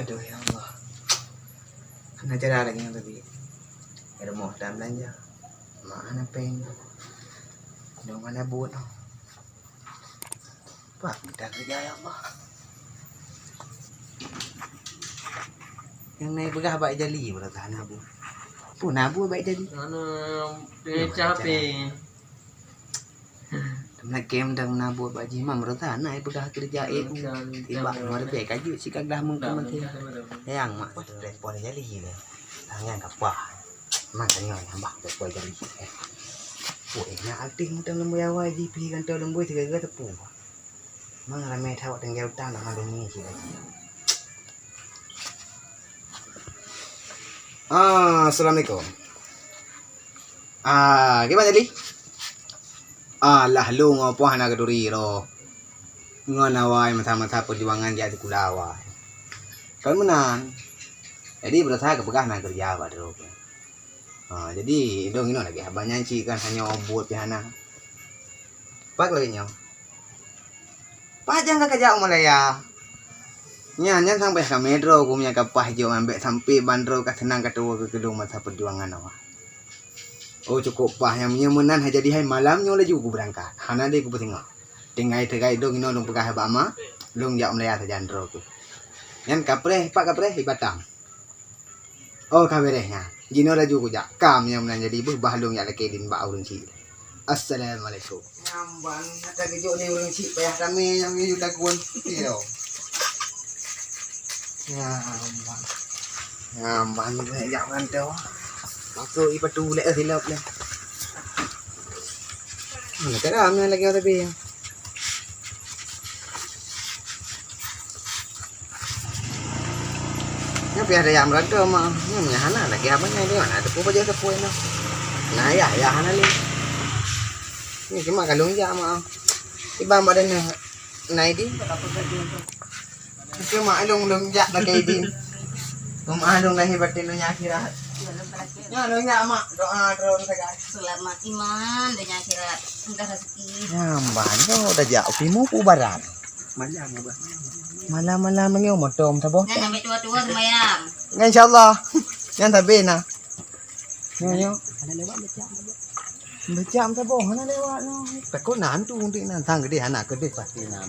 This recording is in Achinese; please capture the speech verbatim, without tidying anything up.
Aduh, ya Allah. Hana cara lagèe nyoe teubiet. Rumoh tan beulanja. Mak hana péng. Dong hana buet. Pat mita keureuja, ya Allah. Nyang na ipeugah bak Jali, beurata hana buet. Peue na buet bak Jali? Anu, peucah P. Teuma kém dan meunabuet bak jih, mam rasa na ipeugah keureuja, eh, tibak luar biasa ka jeuet sikak dah meukeumeuti. Nyang mak telepon Jali lé. Tangan kapah. Mak tanya nyang bah telepon Jali. Eh. Puih na artis mutang leumboi awai jih pi kantô leumboi tiga-tiga teupeu. Mang ramé that wak tinggai utang dah mandum ni cit lagi. Ah, assalamualaikum. Ah, gimana tadi? Ah, lah lu ngopo hana keuduri roh. Ngon awai masa-masa perjuangan jak sikula awai. Kan meunan. Jadi berusaha kepeugah na kerja bak droe. Ha, jadi idong inoe lagèe haba nyan cit kan hanya buet pih hana. Pat lagèe nyoe. Pajan ka kajak u Malaya. Nyan, nyan sampai ka meudroe ku meunyo ka paih jok ambek sampai bandroe ka seunang ka tuwoe keu keudong masa perjuangan awak. Oh, cukup paih nyan meunyo meunan hai jadi hai malam nyoe laju ku beurangkat. Hana deh ku peusingoh. Tinggai teugai dong inoe lôn peugah bak ma, lôn jak u Malaya sajan droe ku. Nyan kapreh, pat kapreh, i Batam. Oh, ka beres nyan. Jinoe laju kujak. Kam nyang meunan jadi beuh bah lôn jak lakée idin bak ureueng chik. Assalamualaikum. Nyamban, kata geujok ni ureueng chik payah ramé nyang geuyue takon. Iyo. Nyamban. Nyamban keuneuk jak meurantau. Masuk i patu lé silop lé. Mana cara ambil lagi tapi. Nyan piah daya meurantau ma. Nyan meunyo hana lagèe abang nyan di mana teupeu bajèe teupeu nyoe. Nah, yah, yah hana lé. Ni cuma kalung jak ma. Ibang badan na idi. Cuma alung lung jak lagèe idi. Cuma alung lahé batin dunia akhirat. Nyan lung jak ma. Doa terus sagai. Selamat iman dunia akhirat. Mudah rezeki. Nyamban nyoe dah jak pimu pu barat. Malam-malam nyoe motom saboh. Nyan sampai tua-tua sembahyang. Nyan insyaallah. Nyan sabe na. Nyoe nyoe. Becak saboh hana lewat nyoe. Takut na hantu untuk nan sang gede anak gede pasti na.